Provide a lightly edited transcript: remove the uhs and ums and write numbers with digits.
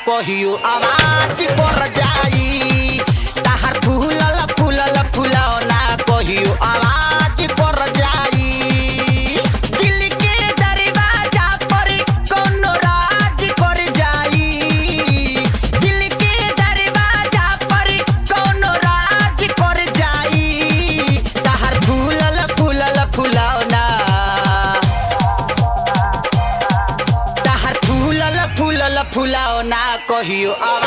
कहियो आवाज पर जाई। ताहार फूलल फूलल फुलौना कहियो आवाज पर जाई। दिल के दरवाजा पर कोनो राज कर जाई। दिल के दरवाजा पर कोनो राज कर जाई। ताहार फूलल फूलल फुलौना, ताहार फूलल फूलल फुलौना कहियो आवाज